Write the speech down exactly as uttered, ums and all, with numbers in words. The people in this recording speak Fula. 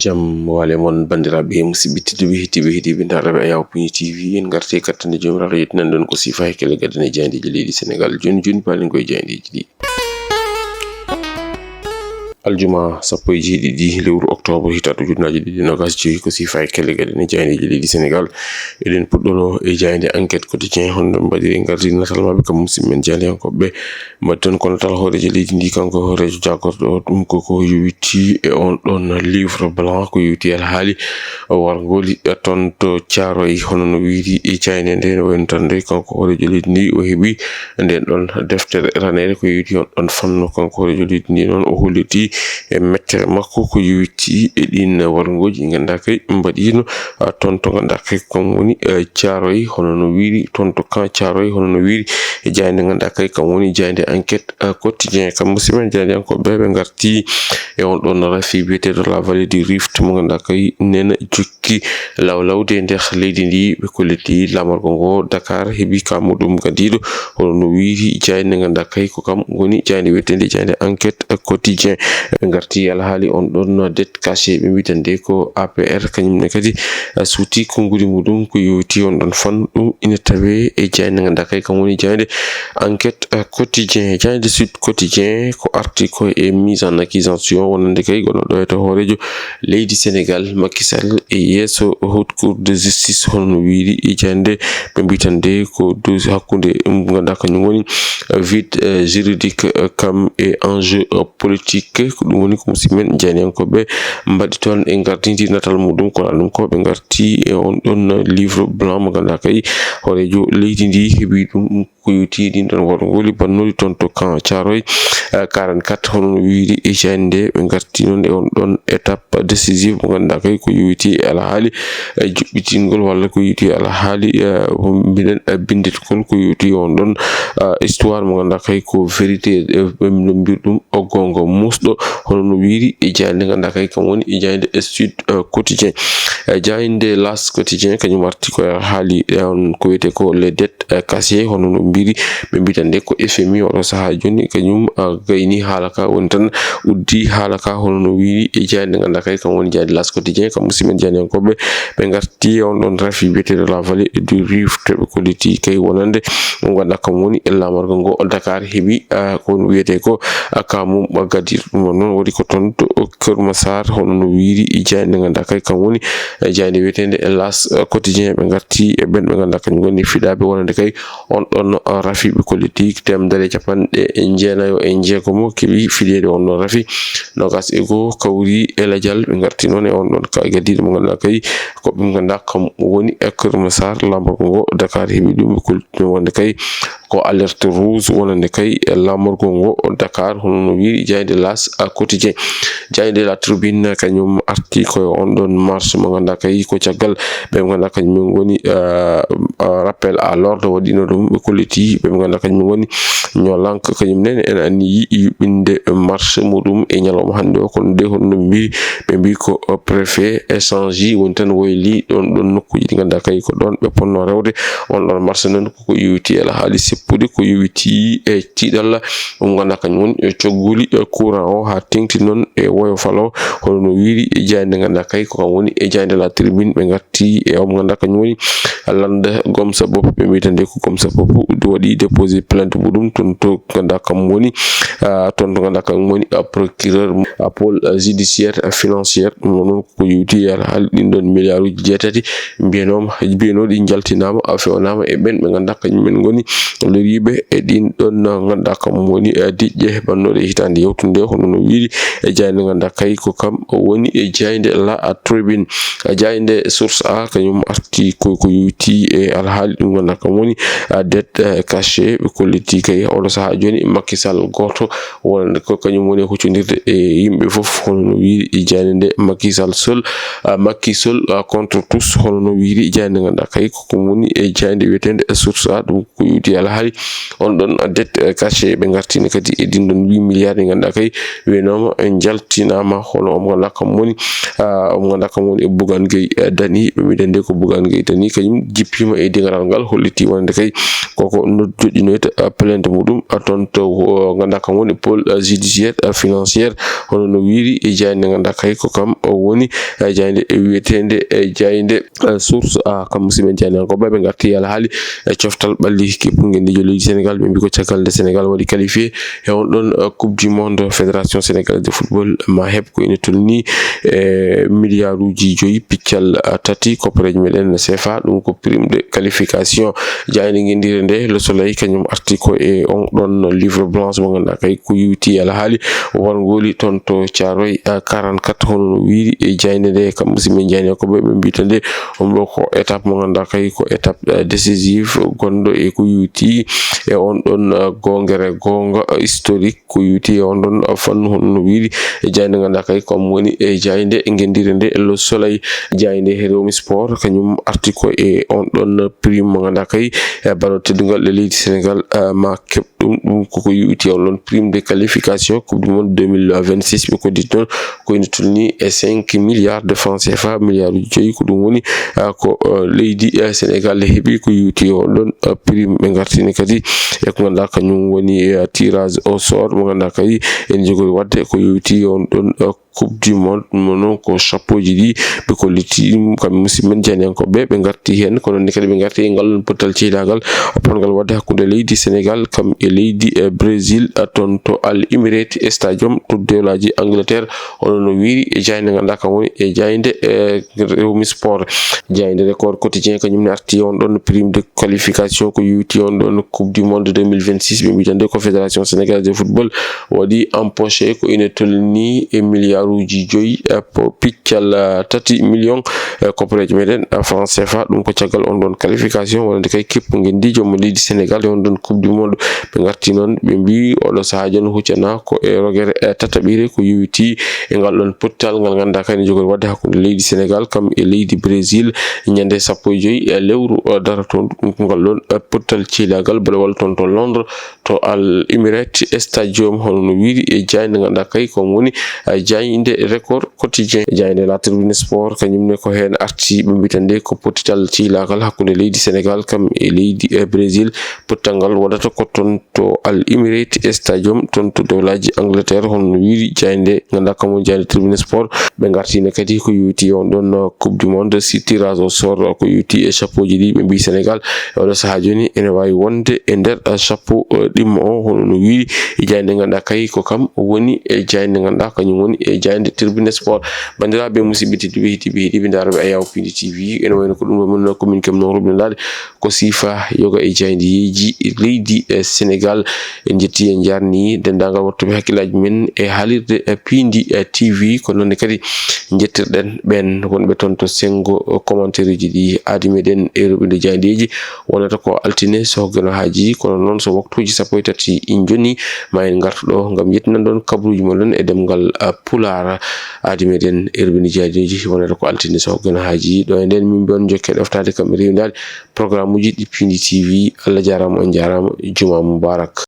Jam wale mon, banndiraaɓe, musidɓe tedduɓe, heɗiiɓe, heɗiiɓe ndaaraaɓe Ayaw Puñi T V. En ngarti e kattande Joomiraaɗo, yettinan ɗon ko siifa e kelle gadane jaayndeeji leydi Senegaal. Jooni jooni, paalen ko e jaayndeeji ɗi. Aljuma sappo e jeeɗiɗi lewru oktoobar, hitaande ujunnaaje ɗiɗi e noogaas e joy, ko siifa e kelle gadane jaayndeeji leydi Senegaal. Eɗen puɗɗoroo e jaaynde Enquête Quotidien, hono no mbaɗiri, ngardi natal maɓɓe kam musidɓe men jaayndeyankooɓe. Mbaɗi toon ko natal hooreejo leydi ndi, kanko hooreejo jaagorɗo o, ɗum ko ko yowiti e on ɗon livre blanc, ko yowiti e alhaali warngoli toon to Caaroy, hono no wiiri e jaaynde nde, no wayno tan nde kanko hooreejo leydi ndi o heɓi nden ɗon deftere raneede, ko yowiti on ɗon fannu. Kanko hooreejo leydi ndi noon o holliti e mettere makko ko yowiti e ɗin warngooji ɗi ngannduɗaa kay mbaɗiino, ah, toon to ngannduɗaa kay ko kam woni, eh, Caaroy, hono no wiiri toon to Camp Caaroy, hono no wiiri e jaaynde ngannduɗaa kay kam woni jaaynde Enquête, eh, Quotidien. Kam musidɓe men jaayndeyankooɓe ɓe ngarti e on ɗon rafi biyeteeɗo La Vallée du Rift mo ngannduɗaa kay nena jokki lawlawde e nder leydi ndi. Ɓe kolliti laamorgo ngo Dakar heɓi ka muɗum gadiiɗo, hono no wiiri jaaynde ngannduɗaa kay ko kam woni jaaynde wiyeteende jaaynde Enquête Quotidien. Ɓe ngarti alhaali on ɗon dette cachée, ɓe mbiyata nde ko A P R, kañum ne kadi, eh, suuti konngudi muɗum ko yowiti on ɗon fannu. Ɗum ina tawee e jaaynde ngannduɗaa kay kam woni jaaynde Enquête, eh, Quotidien. Jaaynde Sud Quotidien ko arti ko e mise en accusation wonande kay goɗɗo ɗo e to hooreejo leydi Senegaal, Macky Sall, e yeeso Haute Cour de Justice, hono no wiiri e jaaynde. Ɓe mbiyata nde ko dossier hakkunde, um, ngannduɗaa kañum woni, eh, vide, eh, juridique, eh, kam e enjeu, eh, politique. Ko ɗum woni ko musidɓe men jaayndeyankooɓe mbaɗi toon e ngardindi natal muɗum. Kono ɗum ko ɓe ngarti e on ɗon livre blanc mo ngannduɗaa kay hooreejo leydi ndi heɓi ɗum, ko yowiti ɗin ɗon warngoli bannooɗi toon to Camp Caaroy, eh, quarante-quatre, hono no wiiri e jaaynde nde. Ɓe ngarti noon e on ɗon étape décisive mo ngannduɗaa kay ko yowiti e alhaali, eh, juɓɓitingol walla ko yowiti e alhaali, eh, mbiɗen, eh, binnditgol ko yowiti on ɗon, eh, histoire mo ngannduɗaa kay ko vérité, eh, no mbiyata ɗum o goonga muusɗo, hono no wiiri e jaaynde ngannduɗaa kay kam woni e jaaynde Sud, eh, Quotidien. Eh, jaaynde L'As Quotidien kañum arti ko e alhaali, eh, on ko wiyetee ko les dettes, eh, cachées, hono no mbiyiri, ɓe mbiyata nde ko F M I oɗo sahaa jooni, kañum, ah, gayni haala ka, woni tan uddi haala ka, hono no wiiri e jaaynde ngannduɗaa kay kam woni jaaynde L'As Quotidien. Kam musidɓe men jaayndeyankooɓe, ɓe ngarti e on ɗon rafi biyeteeɗo La Vallée du Rift, ɓe kolliti kay wonande mo ngannduɗaa kam woni laamorgo ngo Dakar heɓi, ah, ko woni wiyetee ko, ah, ka mum, ah, gadiiɗo. Ɗum ɗon noon waɗi ko toon to Kër Massar, hono no wiiri e jaaynde ngannduɗaa kay kam woni, eh, jaaynde wiyeteende L'As, eh, Quotidien. Ɓe ngarti e ɓen ɓe ngannduɗaa kañum woni fiɗaaɓe wonande kay on ɗon, eh, rafi, ɓe kolliti teemedere e capanɗe jeenayo e jeegom keɓi fiɗeede on ɗon rafi. Noogaas e goo kawri e lajal. Ɓe ngarti noon e on ɗon ka gadiiɗo mo ngannduɗaa kay ko ɓe ngannduɗaa kam woni e Kër Massar, laamorgo ngo Dakar heɓi ɗum, ɓe kolliti wonde kay ko alerte rouge wonande kay e laamorgo ngo Dakar, hono no wiiri jaaynde L'As Quotidien. Jaaynde La Tribune kañum arti ko e on ɗon marche mo ngannduɗaa kay ko caggal ɓe ngannduɗaa kañum en ngoni, eh, eh, rappel à l'ordre waɗiino ɗum, ɓe kolliti ɓe ngannduɗaa kañum en ngoni Ñoo Lank, kañum nene en anniyi yuɓɓinde marche muɗum e ñalawma hannde o. Kono de hono no mbi-, ɓe mbi ko, eh, préfet échange woni tan wayli ɗon, ɗon nokkuuji ɗi ngannduɗaa kay ko ɗon ɓe ponno rewde. On ɗon marche noon ko ko yowiti e alhaali seppude, ko yowiti e tiiɗalla, ɗum ngannduɗaa kañum woni e cogguuli, e courant o, haa teeŋti noon e woyo falo, hono no wiiri e jaaynde ngannduɗaa kay ko kam woni e jaaynde La Tribune. Ɓe ngarti e o mo ngannduɗaa kañum woni Landa Gomsa Bopp, ɓe mbiyata nde ko Gomsa Bopp waɗi déposé plainte muɗum toon to ngannduɗaa kam woni, ah, toon to ngannduɗaa kam woni, ah, procureur, ah, pôle, ah, judiciaire, ah, financière. Ɗum noon ko yowiti e alhaali ɗin ɗon milliard uji jeetati mbiyanooma, mbiyanooɗi njaltinaama, a, fewnaama e ɓen ɓe ngannduɗaa kañum en ngoni loriiɓe e ɗin ɗon, ngannduɗaa kam woni, eh, diƴƴe bannooɗe hitaande yawtunde, hono no wiiri e jaaynde ngannduɗaa kay ko kam woni e jaaynde La Tribune. Eh, jaaynde Source A kañum arti ko, ko yowiti e alhaali ɗum ngannduɗaa kam woni, eh, dette, eh, cachée, ɓe kolliti kay oɗo sahaa jooni Macky Sall gooto wonande ko kañum woni e huccondirde e yimɓe fof, hono no wiiri e jaaynde nde, Macky Sall seul, ah, Macky seul, ah, contre tous, hono no wiiri e jaaynde ngannduɗaa kay ko, ko woni e jaaynde wiyeteende Source A, ɗum ko yowiti e alhaali Hari on ɗon dette cachet ɓe ngartini kadi e ɗin ɗon huit milliards ɗi ngannduɗaa kay wiyanooma en jaltinaama, hono omo ngannduɗaa kam woni omo ngannduɗaa kam woni e Bougane Gueye Dany. Ɓe mbiɗen nde ko Bougane Gueye Dany kañum jippiima e dingaral ngal, holliti wonde kay koko no joɗɗinoyta plainte muɗum toon to ngannduɗaa kam woni pôle judiciaire financière, hono no wiiri e jaaynde ngannduɗaa kay ko kam woni jaaynde wiyeteende jaaynde Source A. Kam musidɓe jaayndiyankooɓe ɓe ngarti e alhaali e coftal ɓalli kippu ngendiijo leydi Sénégal, ɓe mbi ko caggal nde Sénégal waɗi qualifié e on ɗon coupe du monde, fédération sénégalaise de football ma heɓ ko ina tolni e milliarduji joyi piccal tati koppareeji meɗen C F A, ɗum ko prime de qualification. Jaaynde ngendiire nde Le Soleil kañum arti ko e on ɗon livre blanche mo ngannduɗaa kay ko yowiti e alhaali warngoli toon to Thiaroye quarante-quatre, hono no wiiri e jaaynde nde. Kam musidɓe jaayndiyankooɓe ɓe mbiyta nde on ɗo ko étape mo ngannduɗaa kay ko étape décisive gonɗo e ko yowiti e on ɗon gongere gonga historique ko yowiti e on ɗon fannu, hono no wiiri e jaaynde ngannduɗaa kay ko woni e jaaynde ngendiire nde Le Soleil. Jaaynde Rewmi Sport kañum arti ko e on ɗon prime mo ngannduɗaa kay e ballon teddungal e leydi Sénégal ma keɓ ɗum. Ɗum koko yowiti on ɗon prime de qualification coupe du monde deux mille vingt-six ɓe kodditi ɗon ko ina tolni e cinq milliards de francs C F A, milliarduji joyi ko ɗum woni ko leydi Sénégal heɓi ko yowiti on ɗon prime. Ɓe ngartini kadi e ko ngannduɗaa kañum woni tirage au sort mo ngannduɗaa kadi ene jogori waɗde ko yowiti on ɗon coupe du monde mo noon ko chapeauji ɗi ɓe kolliti ɗum. Kam musidɓe men jaayndiyankooɓe ɓe ngarti heen, kono ni kadi ɓe ngarti e ngal pottal ceydaagal potngal waɗde hakkunde leydi Sénégal kam e leydi Brésil toon to Al Emirates Stadium to dewlaji Angleterre, hono no wiiri e jaaynde ngannduɗaa kam woni e jaaynde Rewmi Sport. Jaaynde Record Quotidien kañum ne arti on ɗon prime de qualification ko yowiti on ɗon coupe du monde deux mille vingt-six, ɓe mbiyta nde ko fédération sénégalaise de football waɗi empoché ko ina tolni e milliarduji joyi piccal tati million koppareeji meɗen franc C F A. Ɗum ko caggal on ɗon qualification wonande kay kippu ngendiijo mo leydi Sénégal e on ɗon coupe du monde. Ɓe ngarti noon ɓe mbi oɗo sahaa jooni huccana ko e rogere tataɓire ko yowiti e ngal ɗon pottal ngal ngannduɗaa kay ne jogori waɗde hakkunde leydi Sénégal kam e leydi Brésil ñande sappo e joyi e lewru daratondu. Ɗum ko ngal ɗon pottal ceylaagal bale walla toon to Londres to Al Emirates Stadium, hono no wiiri e jaaynde ngannduɗaa kay ko woni jaaynde Record Quotidien. Jaaynde La Tribune Sport kañum ne ko heen arti, ɓe mbiyta nde ko pottal ceylaagal hakkunde leydi Sénégal kam e leydi Brésil. Pottal ngal waɗata ko toon to Al Emirates Stadium toon to dewlaji Angleterre, hono no wiiri jaaynde ngannduɗaa kam woni jaaynde Tribune Sport. Ɓe ngartiino kadi ko yowiti on ɗon coupe du monde si tirage au sort ko yowiti e chapeauji ɗi, ɓe mbi Sénégal e oɗo sahaa jooni ene waawi wonde e nder chapeau ɗimmo o, hono no wiiri e jaaynde ngannduɗaa kay ko kam woni e jaaynde ngannduɗaa kañum woni e jaaynde Tribune Sport. Banndiraaɓe musidɓe tedduɓe heɗiiɓe heɗiiɓe ndarooɓe Ayaw Pindi T V, ene wayno ko ɗum ɗo min commune Kemnoor Rubindaade ko siifa yoga e jaayndeeji leydi e Sénégal. En njetti en njaarni denndaangal waɗtuɓe hakkillaaji men e haalirde Pindi T V, ko noon ne kadi njettirɗen ɓeen wonɓe toon to senngo commentaire uji ɗi aadi meɗen e rubinde jaayndeeji. Wonata ko altine so hoggeno haaji, kono noon so waktuuji sappo e tati in jonni ma en ngartu ɗo ngam yettinan ɗon kabaruuji mon ɗon e ɗemngal Pulaar. Aadi meɗen e rubinde jaayndeeji wonata ko altine so hoggeno haaji. Ɗo e nden min mbiyon jokke ɗoftaade kam e rewindaade programme uji ɗi Pindi T V. Allah jaaraama, on jaaraama, juma mubarak.